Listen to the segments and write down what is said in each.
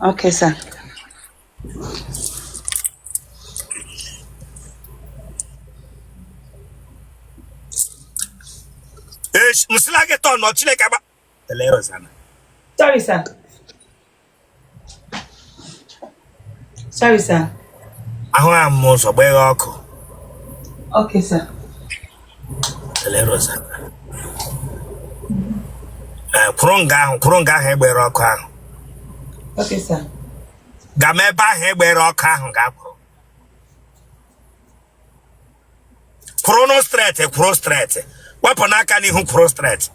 Okay, sir. Eish, m sịla gị turn nọ Chineke agba Ele Rosanna. Sorry, sir. Sorry, sir. Ahụ a m ụzọ gbeghe ọkụ. Okay, sir. Ele Rosanna. Ee, kwụrụ nga ahụ, kwụrụ nga ahụ egbere ọkụ ahụ. Okay, sir. Gama ebe ahụ egbere ọkụ ahụ ga-akwụrụ. Kwụrụ nụ straight, kwụrụ straight. Wepụ n'aka n'ihu kwụrụ straight.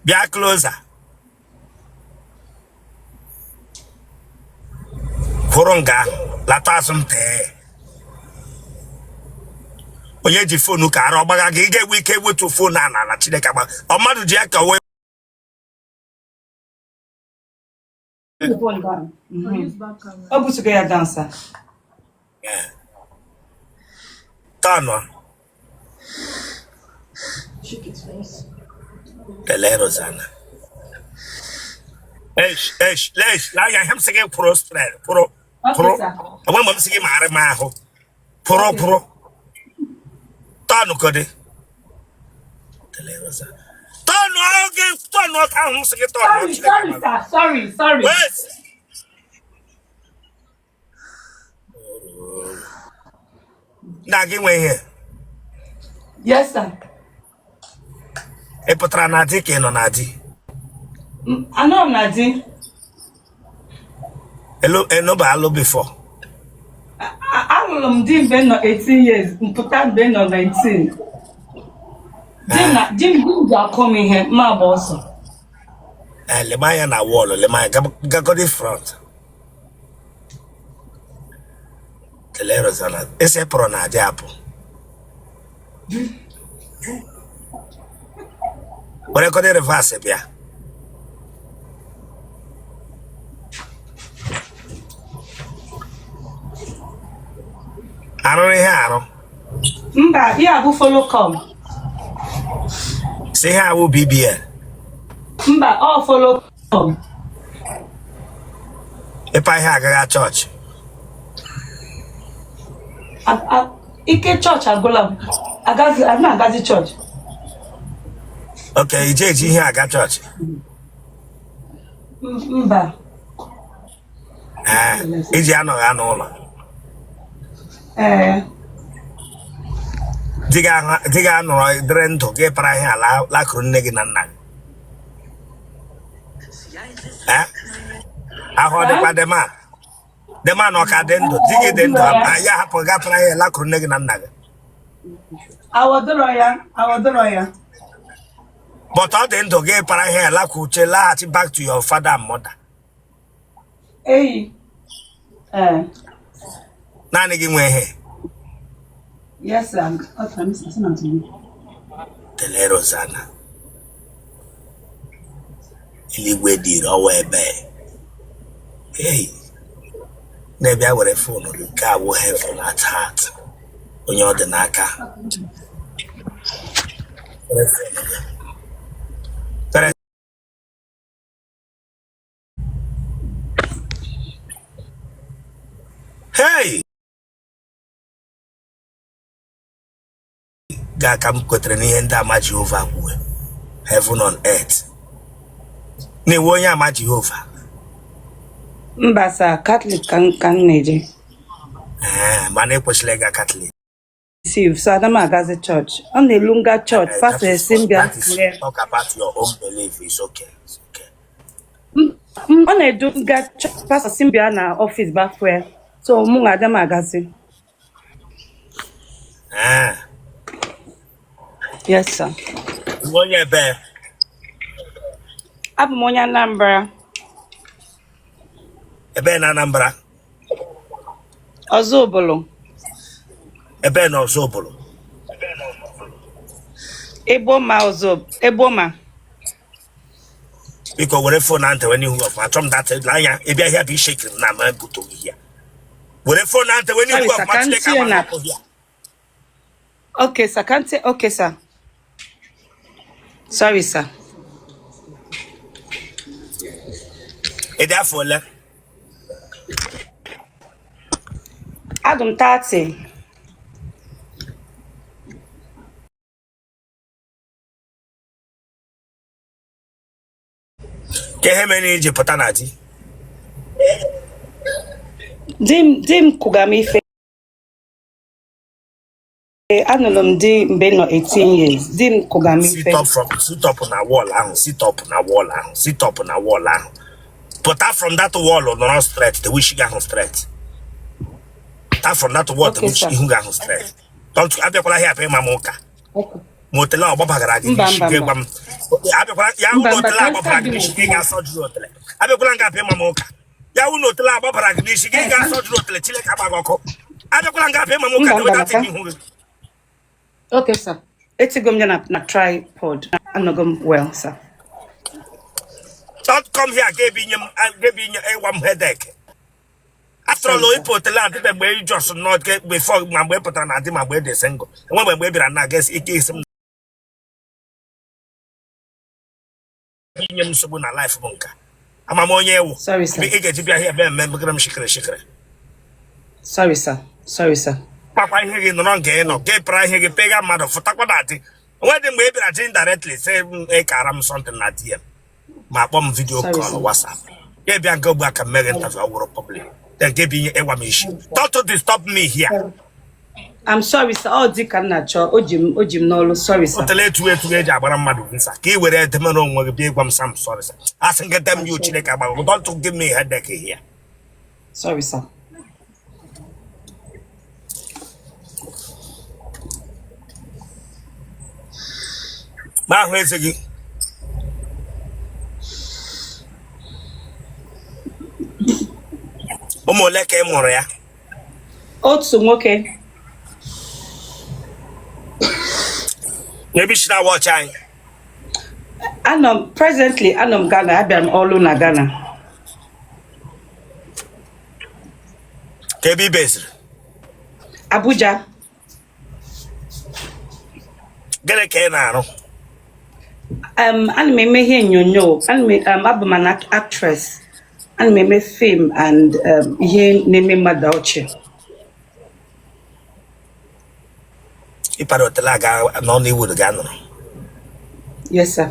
Bịa closer. Kwụrụ nga ahụ, lata azụ m tee. Onye ji phone ka ara ọgbaga gị, ị ga-enwe ike wetu phone a n'ala Chineke agba. Ọ mmadụ ji ya ka wee Put the phone down. Ọ butugo ya down, sir. Tọnụ. Lelee Rosanna. Eish, eish, leish, lee anya ihe m sị gị kwụrụ straight, kwụrụ, kwụrụ. Okay, sir. Enwe mgbe m sị gị magharị m ahụ. Kwụrụ, kwụrụ. Tọnụ kodi. Lelee Rosanna. Tọnụ ahụ gị, tọnụ ahụ m sị gị tọnụ. Sorry, sorry, sir. Sorry, sorry. Wait. Na gị nwe ihe. Yes, sir. Ị pụtara na di ka ị nọ na di? Anọ m na di. Elu enoba alụ before. Alụrụ m di mgbe m nọ 18 years, m pụta mgbe m nọ 19. Di m na di m di m ji akụ m ihe, m agba ọsọ. Ee, lema anya na wall, lema anya, gagodi front. Kelee Rosanna, ị sị pụrụ na adị apụ. Were godi reverse bịa. Arụrụ ihe arụ. Mba, ihe a bụ follow come. Si ihe awụ BBL. Mba, ọ follow come. Ịpa ihe agaghị chọọchị. Ike chọọchị agwụla m. Agazi, ana agazi chọọchị. Ok, ije eji ihe aga chọọchị. Mba. Ee, iji anọghị anọ ụlọ. Ee. Di gị anọrọ dịrị ndụ gị para ihe ala lakụrụ nne gị na nna gị. Ee? Ahụ ọ dịkwa the man? The man ọ ka dị ndụ? Di gị dị ndụ, ya hapụ ga para ihe lakụrụ nne gị na nna gị. Awọdụrọ ya, awọdụrọ ya. But ọ dị ndụ gị para ihe lakwuche laghachi back to your father and mother. Eyi. Ee. Naanị gị nwe ihe. Yes, sir. Okay, I'm listening to you. Tele Rosanna. Eluigwe dịrị ọwa ebe. Hey. Na-ebịa were phone gị nke a wụ heaven at heart. Onye ọ dị n'aka. Were phone gị. Were Hey! Gaa ka m kwetere n'ihe ndị ama Jehova kwuwe. Heaven on earth. Na-ewe onye ama Jehova. Mba sir, Catholic ka m na-eje. Ee, mana ekwesịrị ịga Catholic. Si so ada m agazi chọọchị. Ọ na-elu nga chọọchị, That pastor is esi m bịa that is kụrụ ya. talk about your own belief. It's okay. It's okay. Ọ na-edu nga chọọchị, pastor si m bịa na office bafụ ya. So mụ na ada m agazi. Ee, Yes, sir. onye ebe? Abụ m onye Anambra. Ebe na Anambra? Ọzụbụlụ. Ebe na Ọzụbụlụ? Egboma Ọzọ Egboma. Biko were phone na ntewe n'ihu ọfụma. Achọ m data anya ịbịa ahịa bụ ishekiri na ma buto gị ya. Were phone na ntewe n'ihu Sorry, sir, ọfụma ka m Chineke tinye ama na hapụ ya. Okay, sir, ka m tinye. Okay, sir. Sorry, sir. Ị dị afọ ole? Adụ m 30. Ka ihe mere iji pụta na di? Di m kụga m ife. Anụrụ m di mgbe m nọ 18 years. Di m kụga m Sit ife. up from sit up na wall ahụ, sit up na wall ahụ, sit up na wall ahụ. Pụta from that wall nọrọ straight, the wish gị ahụ straight. Pụta from that wall, the Okay, wish sir. ihu gị ahụ straight. Don't abịakwala here abịa ịma m ụka. Okay. Ma otele ọ gbabagara gị Mba, n'isi mba, gị mba. gwa m. Abịakwala ya Mba, wụ na mba, otele ka agbabara nsa gị dị n'isi gị n'okwu. ga sọjụrụ otele. Abịakwala nga abịa ịma m ụka. Ya wụ na otele agbabara gị n'isi gị ga sọjụrụ otele Chineke agba gị ọkụ. Abịakwala nga abịa ịma m ụka Mba, dewe mba, datị maka. n'ihu gị. Okay, sir. Etigo m ya na tripod. Anọgo m well, sir. Don't come here ga-ebi nye m ga-ebi nye ịgwa m headache. After all, Sorry, sir. ịpụ otele adịbe mgbe ị just not get before ma mgbe ị pụtara na adị ma mgbe ị dị single. Enwe mgbe ị bịara na gas ike isi m inye m nsogbu na life bụ nka. Ama m onye ewu. Sorry, sir. Ị ga-eji bịa here bịa mme megara m shikere shikere. Sorry, sir. Sorry, sir. Kpakwa ihe gị nọrọ nke ị nọ gị pụra ihe gị pega mmadụ fụtakwa na adị. Enwe dị mgbe ị bịara ji indirectly sị m ịkara m something na DM ma kpọọ m video Sorry, call sir. WhatsApp. Gị bịa nke ugbu a ka m mee gị interview ọ wụrụ public. Then gị bịa ịgwa m isi. Don't to disturb me here. I'm sorry, sir. Ọ dị ka m na-achọ. O ji m n'ọlụ. Sorry, sir. Otele etu etu eji agbara mmadụ visa ka ị were edemere onwe gị bịa ịgwa m sam sorry sir. Asị gị dem you Chineke agbago. Don't to give me headache here. Sorry, sir. Ma ahụ eze gị. Ụmụ ole ka ị mụrụ ya? Otu nwoke. N'ebe isi na wọchị anyị. Anọ m presently anọ m Ghana. Abịara m ọlụ na Ghana. Ka ebe i beziri. Abuja. Gịnị ka ị na-arụ? Ana m eme ihe onyonyo. Ana m abụ m an actress. Ana m eme film and ihe na-eme mmadụ ọchị. Ịpara otele aga Nollywood ga nọrọ. Yes, sir.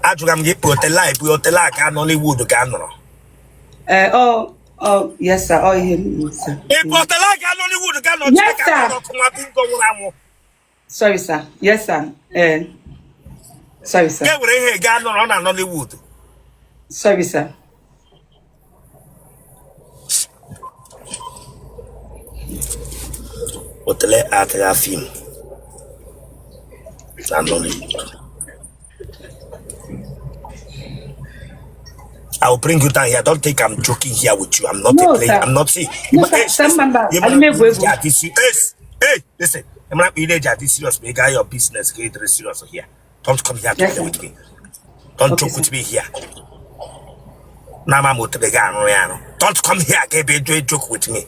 Ajụga m gị ịkpa otele a ịbụ otele aga Nollywood ga nọrọ. Oh, yes, sir. Oh, ihe sir. Ịkpa otele aga Nollywood ga nọrọ Yes, Chineke sir. agbaghị ọkụ nwa bingo nwụrụ anwụ. Sorry, sir. Yes, sir. Sorry, sir. Ga were ihe gaa nọrọ na Nollywood. Sorry, sir. Otele atịgha fim na Nollywood. I will bring you down here. Don't think I'm joking here with you. I'm not No, a player. sir. I'm not see. No, sir. Sir, mba, You adị m egwu egwu. Hey, listen. I'm not really serious. But you got your business. Get very serious here. Don't come here to Yes, play sir. with me. Don't Okay, joke sir. with me here. Na ma mo tele ga anu ya anu. Don't come here get be do joke with me.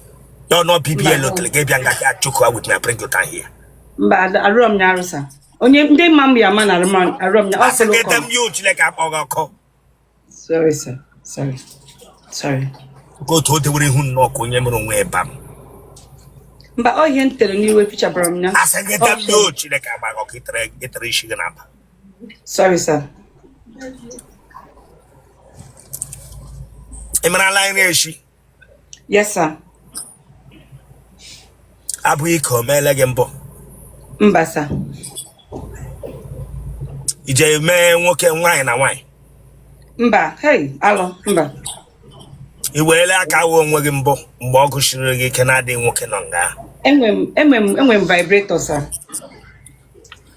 You're not BBL Mba. tele get be nga joke with me. I bring you down here. Mba, arụọ m ya arụ, sir. Onye ndị mma m ya ama na arụọ m ya. Ọ I said follow get them come. you Chineke akpọ gị ọkụ. Sorry, sir. Sorry. Sorry. Go to the ihu nnọọ ka onye mere onwe ebe m. Mba, ọ ihe m tere n'iwe fichabara m ya. I said get them Okay. you Chineke agba gị ọkụ itere isi gị na mba. Sorry, sir. Ị marala nri echi? Yes, sir. Abụghị ka o meele gị mbụ. Mba, sir. Ije mee nwoke nwaanyị na nwaanyị. Mba, hey, alọ, mba. I werele aka wụ onwe gị mbụ mgbe ọgụ shiri gị ike na-adịghị nwoke nọ nga. Enwe m vibrator, sir.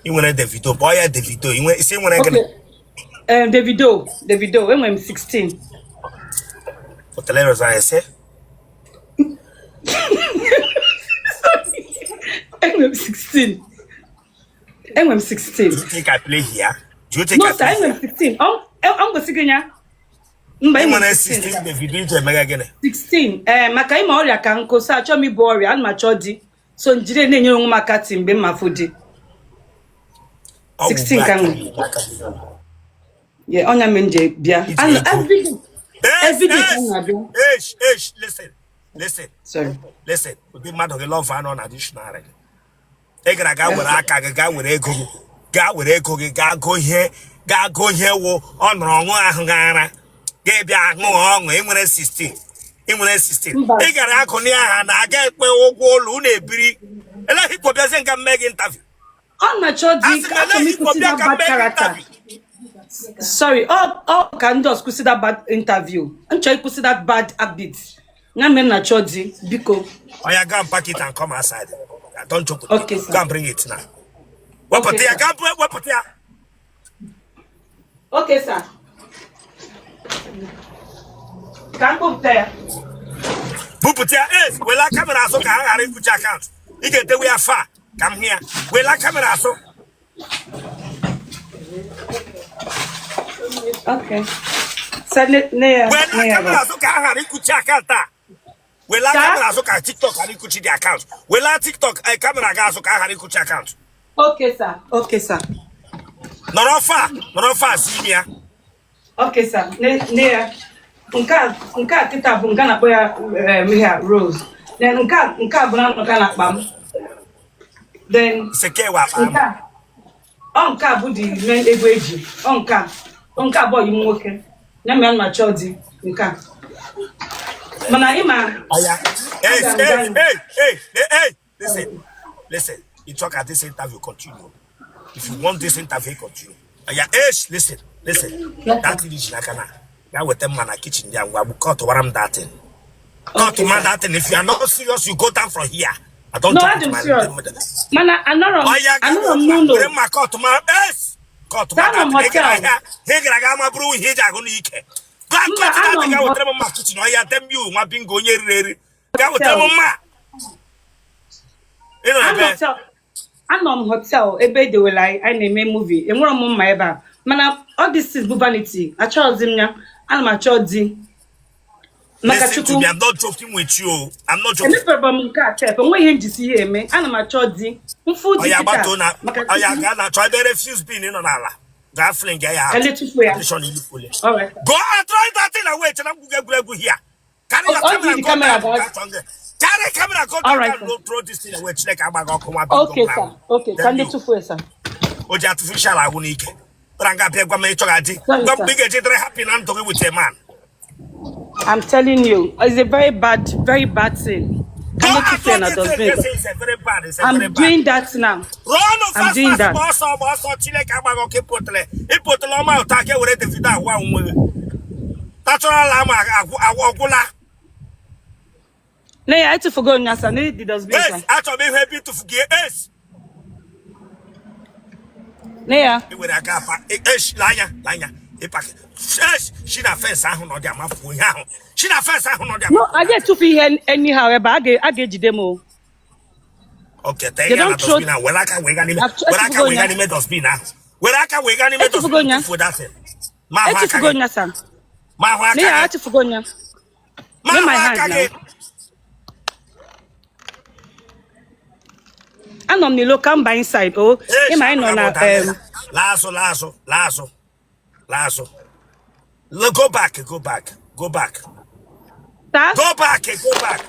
Ị nwere Davido, kpọọ ya Davido. Ị nwe isi nwere gịnị? Okay. Davido, enwe m 16. Otele Rosa ese. Enwe m 16. Enwe m 16. Do you think I play here? Do you think No, I sir, play enwe m here? 16. Ọ ngosi gị ya. Mba, Ị enwe m nwere 16. 16 Davido iji emeghe gịnị? 16. Maka ịma ọrịa ka nkụ, so achọ m ịbụ ọrịa, ana m achọ di. So njide na-enyere onwe m aka ti mgbe m afụ di. Ọ bụ 16 ka m ugbu a nwere. Yeah, ọnya mere m ji bịa. Iji Anọ ego. every day. Eish, Everyday ka m eish, na-abịa. eish, eish, listen, listen, Sorry. Listen. Ụdị mmadụ gị love anọ na dictionary gị. Ị gara gaa were aka gị, gaa were ego gị, gaa were ego gị, gaa go ihe, gaa go ihe wụ ọ nọrọ ọṅụ ahụ gị ara gị bịa ṅụọ ọṅụ. Ị nwere 16, ị nwere 16. Mba. Ị gara akụ na aha na aga ekpe ụgwọ ụlọ unu ebiri eleghị bịazie nga mme gị interview. Ọ na-achọ di. Asị m Achọrọ m eleghị ịkwụsị bịa that ka bad mme gị character. interview. Sorry, ọ ka ndị ọzọ kwụsị that bad interview. M chọrọ ịkwụsị that bad habit. Ya mere m na-achọ di, biko. Oya, go and pack it and come outside. I don't joke with you. Okay, sir. Go and bring it now. Wepụta Okay, ya, sir. gaa wepụta ya. Okay, sir. Ka m kpọpụta ya. Bupụta ya. Ee, wela camera azụ ka ha ghara ikwuchi account. Ị ga-edewe ya fa ka m hụ ya. Wela camera azụ. Okay. Sir, ne ya, Wela ne ya camera ba. azụ ka ha ghara ikwuchi account a. Wela Sir? camera azụ ka TikTok ghara ikwuchi dị account. Wela TikTok camera ga azụ ka ha ghara ikwuchi account. Okay, sir. Okay, sir. Nọrọ fa, nọrọ fa si ime ya. Okay, sir. Ne ya. Nke a kịta bụ nke a na-akpọ ya ihe a, Rose. Then nke a bụ na nke a na-akpa m. Then Sekewa akpa m. nke a ọ nke a bụ the main ego eji. Ọ nke a. Ọ nke a bụ ọyị m nwoke. Ya mere m na-achọ di nke a. Mana ịma Oya. Hey, Aga m hey, gaa. hey, hey, hey, hey. Listen, listen. You talk at this interview continue. If you want this interview continue. Oya, hey, listen, listen. Yes, That sir. thing is like na. Ya weta mma na kitchen ya ngwa cut wara m that thing. Cut Okay, man sir. that thing. If you are not serious, you go down from here. I don't No, joke adị with m my serious. Mana anọrọ m Oya, anọrọ m n'ụlọ. were mma cut ma yes. Cut ma Anọ that m thing. Ị gara hotel. ahịa, ị gara aga ma bụrụ ihe eji agụ n'ike. Gaa Mba, cut that anọ thing. m Gaa wetara m mma kitchen. Oya, dem you nwa bingo onye riri eri. Gaa wetara m hotel. mma. Ị nọ Anọ ebe. hotel. Anọ m hotel ebe edewere anyị, anyị na-eme movie. Enwere m mma ebe a. Mana all this is bụ vanity. Achọghịzi m ya. Ana m achọ di. Maka Listen to Chukwu. me. I'm not joking with you. I'm not joking. Emepere m nke a chef. Onwe ihe njisi ihe eme. Ana m achọ di. Mfu di Oya kịta. gbatuo na Maka oya Chukwu. gaa na chọọ ebe refuse bin nọ n'ala. Gaa fling ya out. Ka letufuo ya. Addition ilufule. All right. Go and throw that thing away. Chena ngwuge egwuregwu here. Carry your Ọ camera ji go camera down. gaa. Gaa chọọ nge. Carry camera go All down right, and sir. throw this thing away. Chineke agbaghị ọkụ nwa bingo Okay, nwa sir. ahụ. Okay. Ka Then ndị you. tufuo ya, sir. O ji artificial ahụ n'ike. Tara nga bịa gwa m ịchọ ga di. Sorry, Gwa m sir. mgbe ị ga-eji dịrị happy na ndụ gị with a man. I'm telling you, it's a very bad, very bad thing. Go Ka ndị and tufuo throw ya na this thing. dustbin. This is a very bad. It's a very I'm bad. doing that now. Run I'm fast doing fast. that. Gba ọsọ, gba ọsọ. Chineke agbaghị ọkụ. Ịpụtara, ịpụtara ọma ụta ka e were Davido agwa onwe gị. Natural ama agwụ ọgwụla. Ne ya etufugo nya, sir. Ne the dustbin, Es sir. achọrọ m ịhụ ebe ịtụfu gị es. Ne ya. I were aka apa es lanya lanya ịpaki es shi na fence ahụ nọ dị amafuo ihe ahụ shi na fence ahụ nọ dị No, amafuo. a ga-etufu ihe anyhow ebe a ga-ejide m o. Okay, tee They ya na don't throw dustbin ahụ. Were aka wee gaa n'ime, were aka Etufugo wee gaa nya. n'ime dustbin ahụ. Were aka wee gaa n'ime Etufugo dustbin nya. tụfuo that thing. Ma ahụ aka Etufugo gị. nya, sir. Ma ahụ Ne aka ya gị. etufugo nya. Ma Ne ahụ my hand aka now. gị. Anọ m n'ilo ka m ba inside o. Ee, Ịma anyị nọ na laa azụ, laa azụ, laa azụ, laa azụ. Go back, go back, go back. Sir? Go back, go back.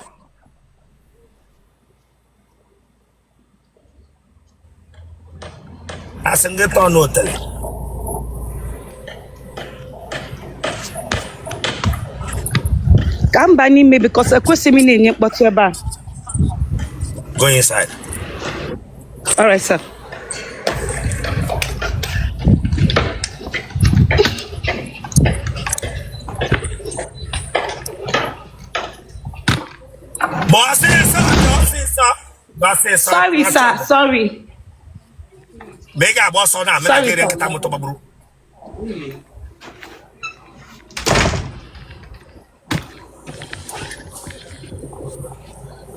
Asị m gị tọọ n'otele. Ka m ba n'ime because ekwesịghị m ị na-enye mkpọtụ ebe a. Go inside. All right, sir. Gba ọsịsọ, gba ọsịsọ, gba ọsịsọ. Sorry, sir. Sorry. Ma ị ga-agba ọsọ na amịna Sorry, gị sir. nkịta moto gbagburu.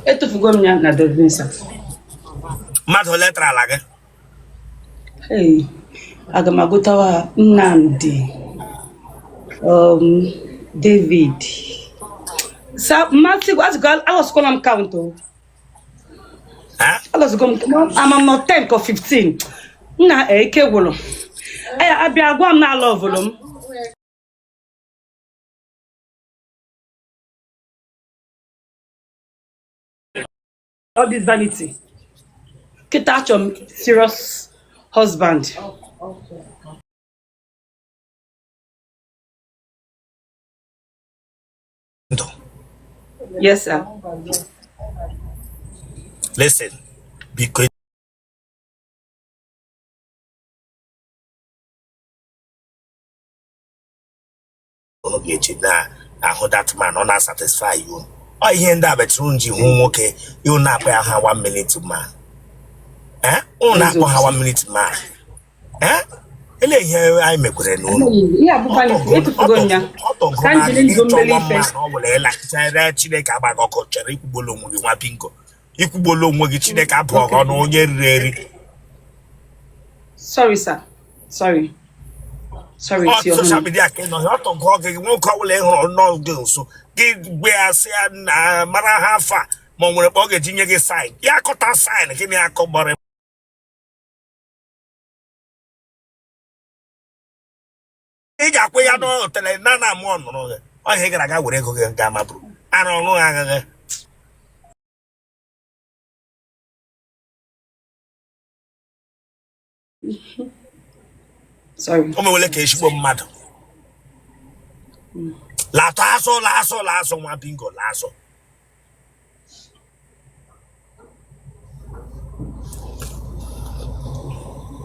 Etufugo m ya na dustbin, sir. Mmadụ ole tara ala gị? Hey, aga m agụtawa Nnamdi, David. Sir, mmasị azụgo alọsịkwala m count o. Ha? Alọsịgo m ama m nọ 10 ka 15. Nna ike gwụrụ. Aya abịa gwa m na alọvụrụ m. All this vanity. Kịta achọ m serious husband. Ndụ. Yes, sir. Listen, biko, unu ga-eji na-ahụ that man ọ na-satisfy you. Ọ ihe ndị a betụrụ unu ji hụ nwoke unu na-akpọ ya ha one minute man. Eh? Unu na-akpọ ha one minute man. Eh? Ele ihe anyị mekwere na unu. Ihe a bụ vanity, etufugo m ya. Ka m jiri ndụ m mere ife. Ọ bụla ịlachere Chineke agbaghị ọkụ chere ikwugbola onwe gị nwa bingo. Ikwugbola onwe gị Chineke abụọ gị ọnụ onye riri eri. Sorry, sir. Sorry. Sorry, Ọ to your social honor. media ka ị nọ ọ tọgụọ gị nwoke ọbụla ị hụrụ nọ gị nso gị gbe ya sị ya na mara ha afa ma ọ nwere kpa ọ ga-eji nye gị sign ya akọta sign gịnị akọ gbọrọ ị ga-akwụ ya n'otele na na mụọ nụrụ gị ọ ihe ị gara aga were ego gị gaa mabụrụ arụ ọrụ agha gị. Sorry. O mewele ka ezigbo mmadụ latụ azụ la azụ la azụ nwa bingo la azụ.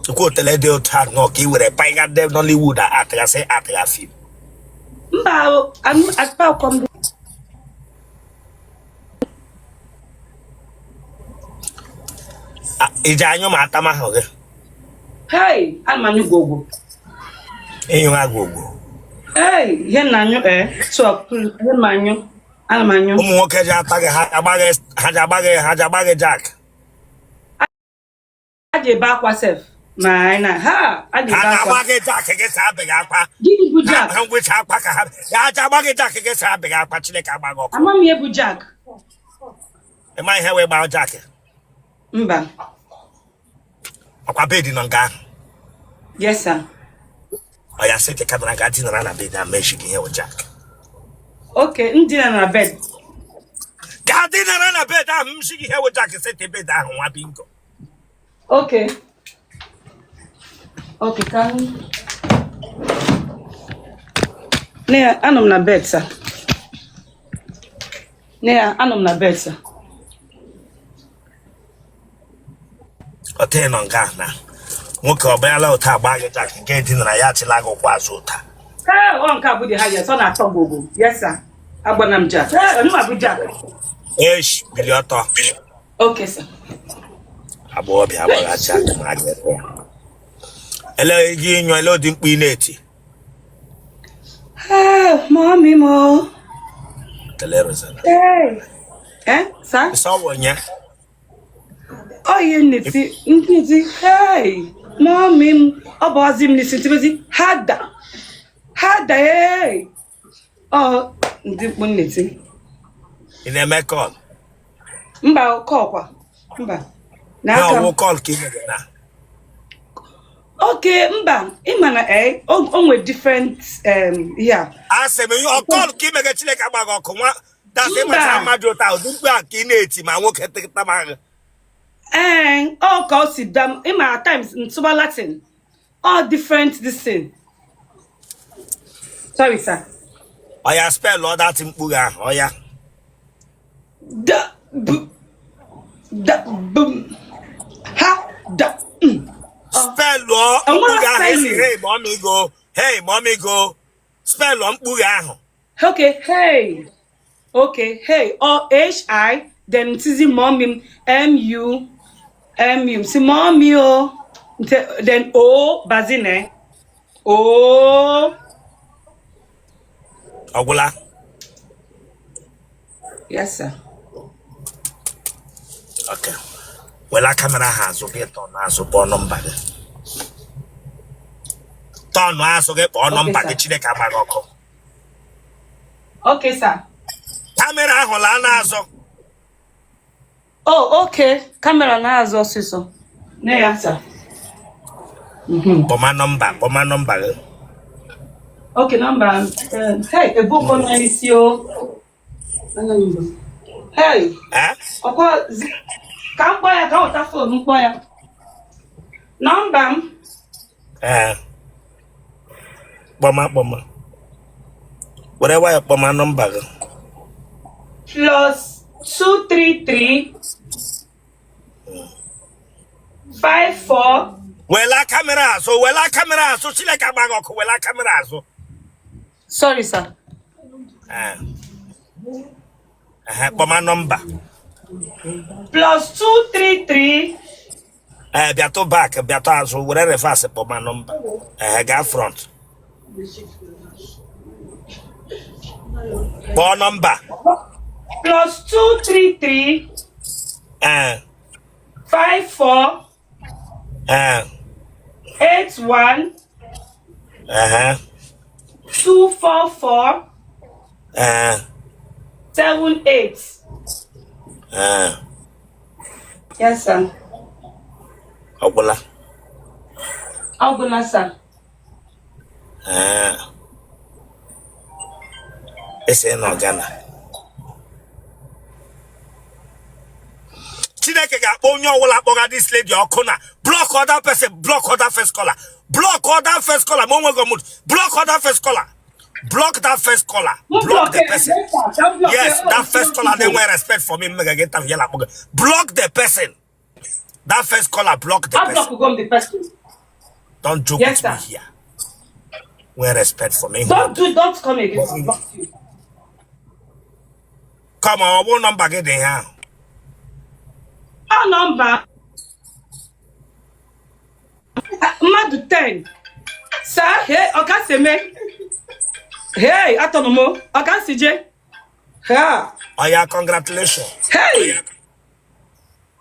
Ekwe otele dị otu a nọ ka ị were paiga ndị Nollywood atịgasị atịga fim. Mba, akpa akwụkwọ m. Iji anyụ ma atama ahụ gị. Hey, ana m anyụ gwogwo. Ịnyụ agwogwo. Hey, ihe m na-anyụ ee tụọ ihe m anyụ ana m anyụ. Ụmụ nwoke ji ata gị ha ji agba gị ha ji agba gị jack. A ji ebe akwa sef ma anyị na ha a ji Ha ebe akwa. na-agba gị jack gị sa abịghị akwa. Gịnị bụ jack? Ha ngwecha akwa ka ha ha ji agba gị jack gị sa abịghị akwa Chineke agba gị ọkụ. Ama m ihe bụ jack. Ị ma ihe wee gbaa jack? Mba. Ọkwa bed nọ nga ahụ. Yes, sir. Ọ ya sị camera ga dinara na bed na mechi gị ihe wụ jack. Okay, m dina na bed. Ga dinara na bed ahụ m si gị ihe wụ jack sị bed ahụ nwa bingo. Okay. Okay, ka m. Nne ya, anọ m na bed, sir. Nne ya, anọ m na bed, sir. Ọtị nọ nga ahụ na nwoke ọ bịala ụta agba gị jack nke dinara ya achịla gị ụkwụ azụ ụta. Ee, ọ nke a bụ the highest, ọ na-atọ gbogbo. Yes, sir. Agbana m jack. Ee, onye bụ jack? Esh, bili ọtọ. Okay, sir. Agbọghọbịa agbagha jack ma gị ya. Ele gị nyụ ele ụdị mkpu ị na-eti. Ee, mommy m o. Tele Rosanna. Ee. Eh, sir? Sọ wụ nye. Ọ ihe m na-eti, m na-eti, hey, mommy m, ọ bụ ozi m n'isi ntibezi, ha da, ha da, hey. Ọ ndị mkpu m na-eti. Ị na-eme call? Mba, kọkwa. Mba. Na N'aka m. ọwụ call ka ị mere na. Okay, mba, ị ma na o nwere different ihe a. Asị m ihe ọ call ka ị mege Chineke agba gị ọkụ nwa dasị Mba. ịmachara mmadụ ụta ụdị mkpu a ka ị na-eti ma nwoke tịkịta ma gị. Ee, ọ ka o si da m, ị ma at times ntụba Latin. All different this thing. Sorry, sir. Ọ ya spell ọ that mkpu gị ahụ ọ ya. Da b da b ha da m. Spell ọ Enwere mkpu gị ahụ esi spelling. hey mommy go hey mommy go spell ọ mkpu gị ahụ. Okay, hey. Okay, hey. O H I then tizi mommy M U M U. Si mommy o. Then O bazine. O. Ọ gwụla. Yes, sir. Okay. Wela camera ha azụ gị tọnụ azụ kpọọ nọmba gị. Tọnụ azụ gị kpọọ Okay, nọmba gị sir. Chineke agba gị ọkụ. Okay, sir. Camera ahụ laa n'azụ. Oh, okay. Camera na-azụ ọsịsọ. Ne ya, sir. Kpọma nọmba kpọma nọmba gị. Okay, number. Hey, ebuko na isi o. Anya mbụ. Hey, Eh? ọkwa ka m kpọọ ya, ka m weta phone m kpọọ ya. Nọmba m. Ee. Kpọma kpọma. Were nwayọ kpọma nọmba gị. +233 54. Wela camera azụ, wela camera azụ, Chineke agba gị ọkụ, wela camera azụ. Sorry, sir. Ee. Ehe, kpọma nọmba. +233. Ee, bịatụ back, bịatụ azụ, were reverse kpọma nọmba. Ehe, gaa front. Kpọọ nọmba. +233. Ee. 54. Ee. 81. Ehe. 244. Ee. 78. Ee. Yes, sir. Ọ gwụla? Ọ gwụla, sir. Ee. Ị sị nọ Ghana. Chineke ga-akpọ onye ọbụla kpọga this lady ọkụ na block other person, block other first caller, block other first caller. Ma o nweghị mood, block other first caller, block that first caller, block the person. Yes, that first caller they want respect for me. Mmega gị interview ya akpọ gị. Block the person, that first caller, block the person. Block go the person. Don't joke Yes, with me sir. here. Nwee respect for me. Don't do, don't come again. I'll block you. Come on, ọ bụ nọmba gị dị ihe ahụ. Ọ nọmba mmadụ 10. Sir, hey, ọka si eme. Hey, atọnụmụ, ọka si je. Ha. Oya, congratulations. Hey!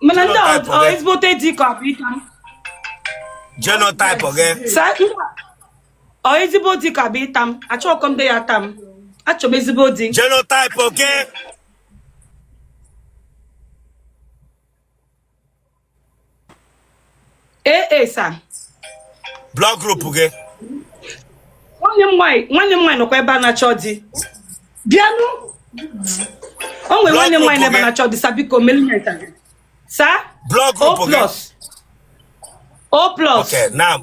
Mana ndị Genotype ọ gị. ezigbote di ka ọ bụ ịta m. Genotype gị. Sir, ndị ọ ezigbo di ka bụ ịta m. Achọghị m ndị ya ata m. Achọrọ m ezigbo di. Genotype gị. AA, sir. Blood group gị. Nwanne m nwaanyị nọkwa ebe a na-achọ di. Bịanụ. O nwere nwanne m nwaanyị n'ebe a na-achọ di, sir, biko melu ya interview. Sir? Blood O group gị. plus. O plus. Okay, now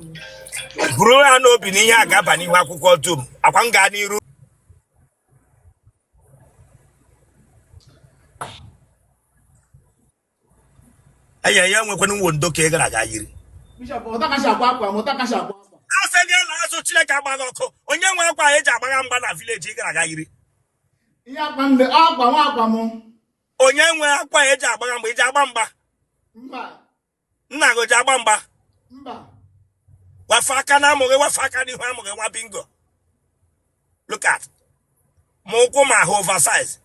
buru ha n'obi na ihe a ga-aba n'ihu akwụkwọ dum akwa m gaa n'iru. Enye ya nwekwana nwo ndo ka ị gara aga yiri. Bishop, ụta kacha akwa akwa m, ụta kacha akwa akwa. Asị gị na azụ, Chineke agbaghị ọkụ. Onye nwe akwa eji agbagha mgba na village ị gara aga yiri? Ihe akwa m dị, akwa nwa akwa m. Onye nwe akwa eji agbagha mgba? Iji agba mgba? Mba. Nna gị o ji agba mgba? Mba. Wafe aka na amụ gị, wafe aka n'ihu amụ gị, nwa bingo. Look at ma ụkwụ ma ahụ oversize.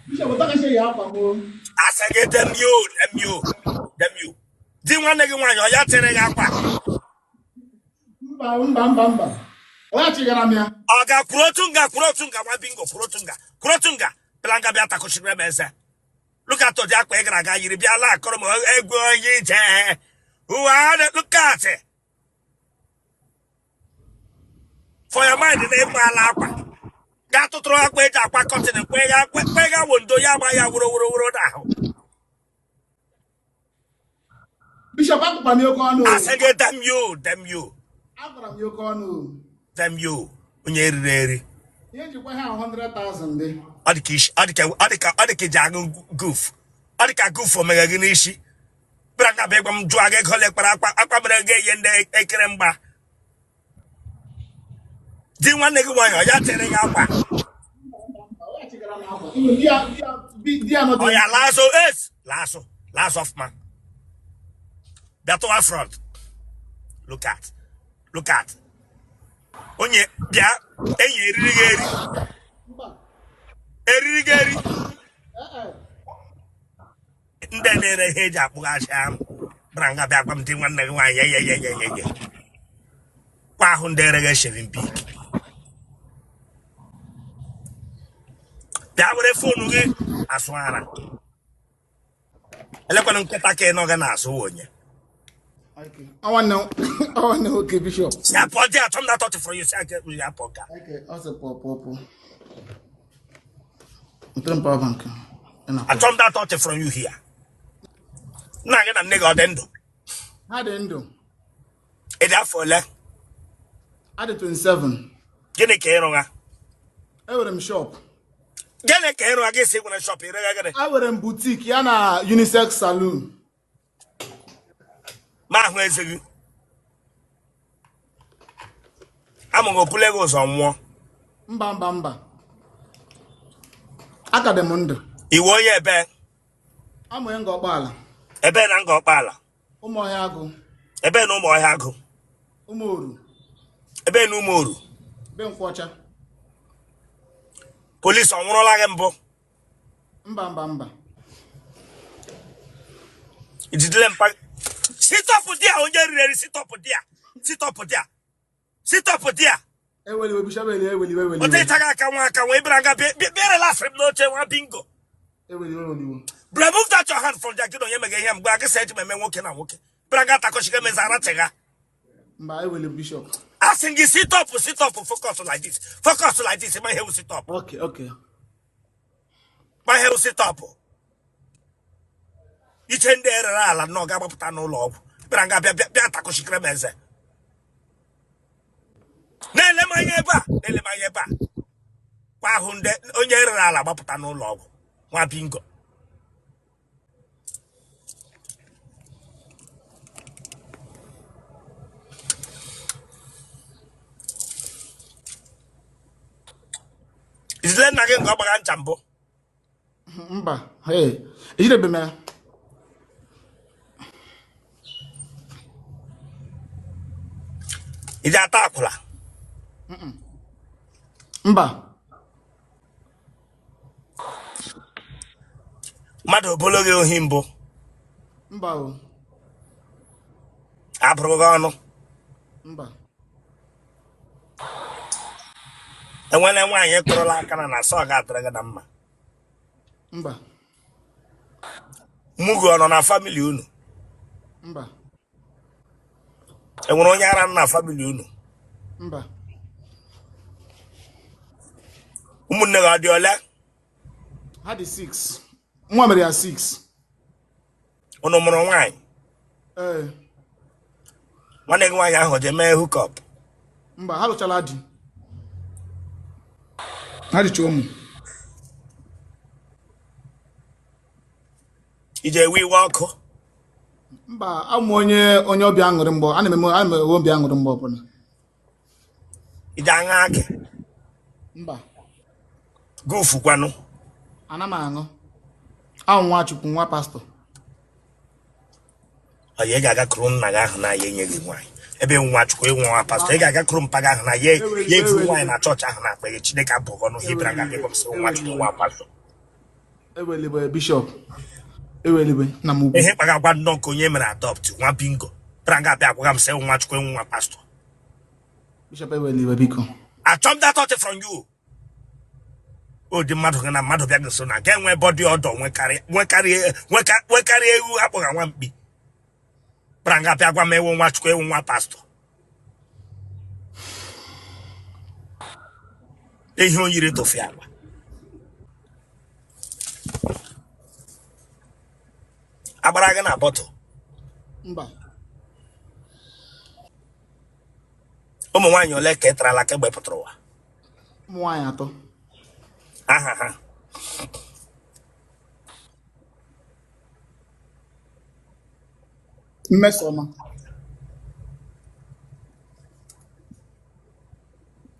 Bishop, ụta kacha eyi akwa m o. Asị gị damn you, damn you, damn you. Di nwanne gị nwaanyị ọ ya tere gị akwa? Mba, mba, mba, mba. Ọ ya chigara m ya. Ọ ga kwuru otu nga, kwuru otu nga, nwa bingo, kwuru otu nga, kwuru otu nga. Bịara nga bịa takụchiri m eze. Look at ụdị akwa ị gara aga yiri bịa la akọrọ m egwu onye ije ụwa. Look at for your mind na ịkpa ala akwa gaa tụtụrụ akwa eji akwa cotton kwega kwega wondo ya agba ya wuro wuro wuro n'ahụ. Bishop, akwụkwa m ya oke ọnụ o. Asị gị damn you, damn you. Akwara m ya oke ọnụ o. Damn you, onye eriri eri. Ihe njikwa ha 100,000 dị. Ọ dị ka isi ọ dị ka iji aṅụ guf, ọ dị ka guf o meghe gị n'isi. Bịara nga bịa gwa m jụọ gị ego ole kpara akwa akwa mere gị eyi ndị ekere mgba. Di nwanne gị nwaanyị ọ ya tere gị akwa? Ọ ya chigara m akwa. Even di ya di ya di ya nọ Ọ ya laa azụ es laa azụ, laa azụ ọfụma, bịa tụwa front. Look at, look at onye bịa enyi eriri gị eri. Mba. Eriri gị eri. Ee. Ndị na-ere ihe eji akpụghachi ahụ bịara nga bịa gwa m di nwanne gị nwaanyị ye ye ye ye ye kwa ahụ ndị ere gị shaving Bic. Bịa were phone gị asụ ara. Elekwana nkịta ka ị nọ gị na-asụ onye. Okay. Ọ nwanne nwoke, Bishop. Si apụ dị atọ m na touch for you. Si aka ya pụ ga. Okay, ọ sị pụọ, pụọ, pụọ. Wetere m power bank. Ị na-akpọ. Achọ m that touch from you here. Nna gị na nne gị ọ dị ndụ? Ha dị ndụ. Ị dị afọ ole? Adị 27. Gịnị ka ị rụgha? Enwere m shop. Gịnị ka ị rụgha? Gị sị nwere shop, ị regha gịnị? Enwere m boutique ya na unisex saloon. Ma ahụ eze gị amụghị opule gị ụzọ nwụọ. Mba, mba, mba. Aka dị m ndụ. Iwe onye ebe? Amụghị Ngor Okpala. Ebe na Ngor Okpala? Ụmụọhịa Agụ. Ebe na Ụmụọhịa Agụ? Ụmụoru. Ebe na Ụmụoru? Be Nkwọcha. Polisi ọ nwụrụla gị mbụ? Mba, mba, mba. Ijidele mpa. Sit up there, onye riri eri. Sit up there, sit up there, sit up there. Eweliwe, Bishop, eweliwe, eweliwe, Ote eweliwe. ịtaghị aka nwa aka nwa ịbịara nga bịa relax m n'oche, nwa bingo. Eweliwe, eweliwe. Remove that your hand from there. Gị na onye mege ihe mgbe a gị sị eji m eme nwoke na nwoke bịara nga takọchiga mezi arachịga. Mba, eweliwe, Bishop. Asị gị sit up, sit up, focus like this, focus like this. Ma ihe wụ sit up? Okay, okay. Ma ihe wụ sit up? Iche ndị erere ala nnọọ ga-agbapụta n'ụlọ ọgwụ bịara nga bịa bịa bịa takọchikere m eze. Na-ele m anya ebe a, na-ele m anya ebe a kwa ahụ ndị onye rere ala gbapụta n'ụlọ ọgwụ, nwa bingo. Izile nna gị nke ọ gbagha ncha mbụ? Mba, hey, ejidebe m ya. Iji ata akwụla? Mba. Mmadụ obolo gị ohi mbụ? Mba o. Abụrụ gị ọnụ? Mba. Enwere nwaanyị kụrụla aka na na-asọ ọ ga-adịrị gị na mma? Mba. Mugu ọ nọ na family unu? Mba. Enwere onye ara nọ na family unu? Mba. Ụmụnne gị ọ dị ole? Ha dị 6. Nwa mere ya 6. Unu mụrụ nwaanyị? Ee. Nwanne gị nwaanyị ahụ ji mee hookup? Mba, ha lụchala di. Ha dịcha ụmụ. Iji ewe iwe ọkụ? Mba, amụ onye obi aṅụrị mgbe a na-eme, ana m enwe obi aṅụrị mgbe ọbụla. Iji aṅụ akị? Mba. Gụfukwanụ. Ana m aṅụ. Ahụ nwa Chukwu, nwa pastọ. Ọ ya ị ga-aga kụrụ nna gị ahụ na ya enye gị nwaanyị ebe nwa Chukwu ịnwe nwa pastọ. Ị ga-aga kụrụ mpa gị ahụ na ya ya evu nwaanyị na chọọchị ahụ na-akpa gị. Chineke abụghị ọnụ ihe bịara ga gwa m sị nwa Chukwu, nwa pastọ. Eweliwe, Bishop, eweliwe na m ugwu. Ihe kpaga agwa nnọọ nke onye mere adopt, nwa bingo bịara nga abịa agwaga m sị nwa Chukwu, nwa pastọ. Bishop, eweliwe, biko. Achọ m that touch from you. Ụdị mmadụ gị na mmadụ bịa gị nso na ga enwe body odour nwekarị ewu akpọga nwa mkpi bịara nga bịa gwa m ewu nwa Chukwu, ewu nwa pastọ. Ihe o yiri tụfịa agwa agbara gị na bottle? Mba. Ụmụ nwaanyị ole ka ị tarala kemgbe pụtara ụwa? Ụmụ nwaanyị atọ. Aha ha? Mmesoma,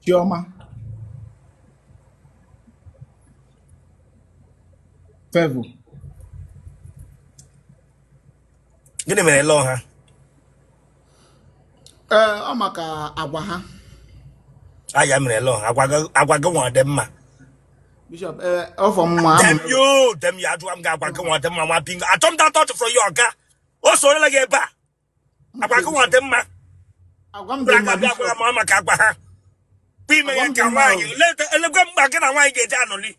Chioma, Favour. Gịnị mere lụọ ha? Ee, ọ maka agwa ha. Aya mere lụọ ha, agwa gị nwa ọ dị mma? Bishop, ee, ọfọ mma. Damn you, damn you. Ajụwa m gị, agwa gị nwa ọ dị mma, nwa bingo? Achọ m that touch from you. Ọga o sorola gị ebe a, agwa gị nwa ọ dị mma? Agwa m dị mma. Bịa Bishop. gwa m maka agwa ha bụ ime ya Agwa m ka dị mma. nwaanyị elekwe mgbe gị na nwaanyị ga-eji anọli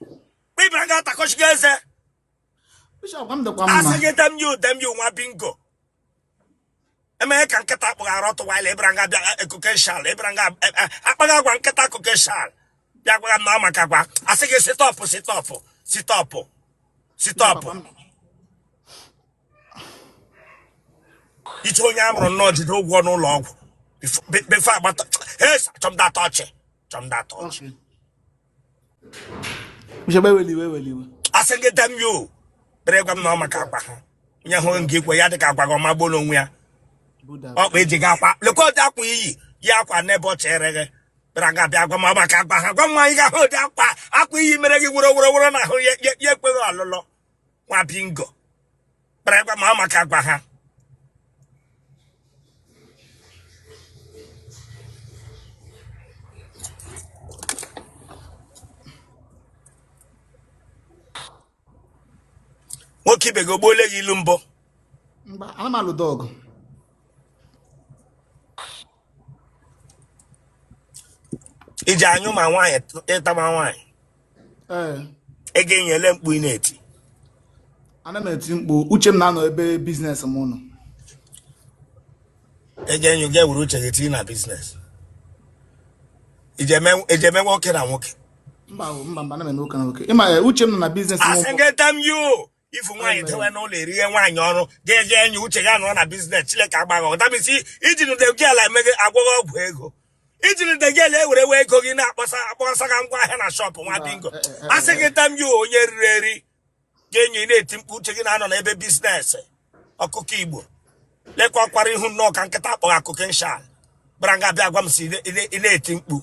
kpe ibe ga-atakọchigo eze. Bishop, agwa m dịkwa mma. Asị gị damn you, damn you, nwa bingo. Emeghe ka nkịta kpụghara ọtụwaila ịbara nga bịa ekokeshal ịbara nga akpaghị agwa nkịta kokeshal. Bịa gwa m na ọ maka akwa. Asị gị stop, stop, stop, stop. Papa m. Iche onye a mụrụ nnọọ jide ụgwọ n'ụlọ ọgwụ before agbata. Hey, chọm data ọchị, chọm data ọchị. Okay. Bishop, ewela iwe, ewela iwe. Asị gị damn you. Bịara gwa m na ọ maka akwa ha. Onye hụrụ nke ikwe ya dịka agwa gị ọma gbuo n'onwe ya. Buddha. Ọkpa eji gị akwa lekwa ụdị akwa iyi yi akwa n'ebe ọ chere gị bịara ga bịa gwa m maka akwa ha. Gwa m nwaanyị ga-ahụ ụdị akwa akwa iyi mere gị were were were n'ahụ ya ya ekweghị ọlụlụ nwa bingo bịara gwa m maka akwa ha. Nwoke ibe gị ogbuole gị ilu mbụ? Mba, ana m alụdo ọgụ. Iji anyụ ma nwaanyị ịtama nwaanyị? Ee. Ị ga-enyele mkpu ị na-eti? Ana m eti mkpu, uche m na-anọ ebe business m nọ. Ị ga-enyo ga ewere uche gị tinye na business. Iji eme nwoke na nwoke? Mba o, mba mba, ana m eme nwoke na nwoke. Ịma uche m nọ na business m. Asị gị damn you. Ifu nwaanyị dewe n'ụlọ erighe nwaanyị ọrụ ga-eje enyi uche gị anọrọ na business. Chineke agbaghị ọdabisi iji nude gị ala eme gị agwọghị ọgwụ ego iji nude gị ala ewere wee ego gị na-akpọsa akpọsa ga ngwa ahịa na shop nwa bingo. Asị gị damn you, onye riri eri ga-enyo ị na-eti mkpu uche gị na-anọ n'ebe business. Ọkụkọ Igbo lekwa ọkwara ihu nnọọ ka nkịta akpọghị akụkọ nshal bara nga bịa gwa m si ị na-eti mkpu.